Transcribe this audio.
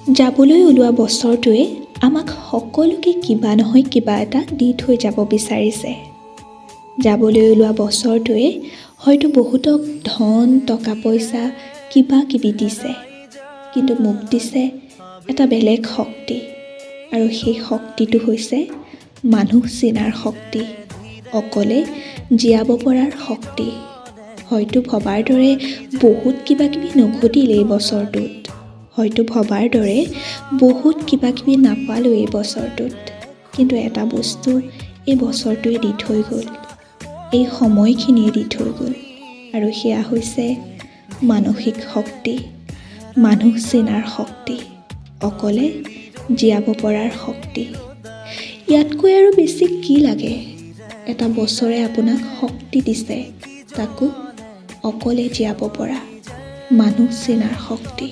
যাবলৈ ওলোৱা বছৰটোৱে আমাক সকলোকে কিবা নহয় কিবা এটা দি থৈ যাব বিচাৰিছে। যাবলৈ ওলোৱা বছৰটোৱে হয়তো বহুতক ধন, টকা পইচা কিবা কিবি দিছে, কিন্তু মোক দিছে এটা বেলেগ শক্তি, আৰু সেই শক্তিটো হৈছে মানুহ চিনাৰ শক্তি, অকলে জীয়াব পৰাৰ শক্তি। হয়তো ভবাৰ দৰে বহুত কিবা কিবি নঘটিল এই বছৰটোত, হয়তো ভবাৰ দৰে বহুত কিবা কিবি নাপালোঁ এই বছৰটোত, কিন্তু এটা বস্তু এই বছৰটোৱে দি থৈ গ'ল, এই সময়খিনিয়ে দি থৈ গ'ল, আৰু সেয়া হৈছে মানসিক শক্তি, মানুহ চিনাৰ শক্তি, অকলে জীয়াব পৰাৰ শক্তি। ইয়াতকৈ আৰু বেছি কি লাগে? এটা বছৰে আপোনাক শক্তি দিছে, তাকো অকলে জীয়াব পৰা মানুহ চিনাৰ শক্তি।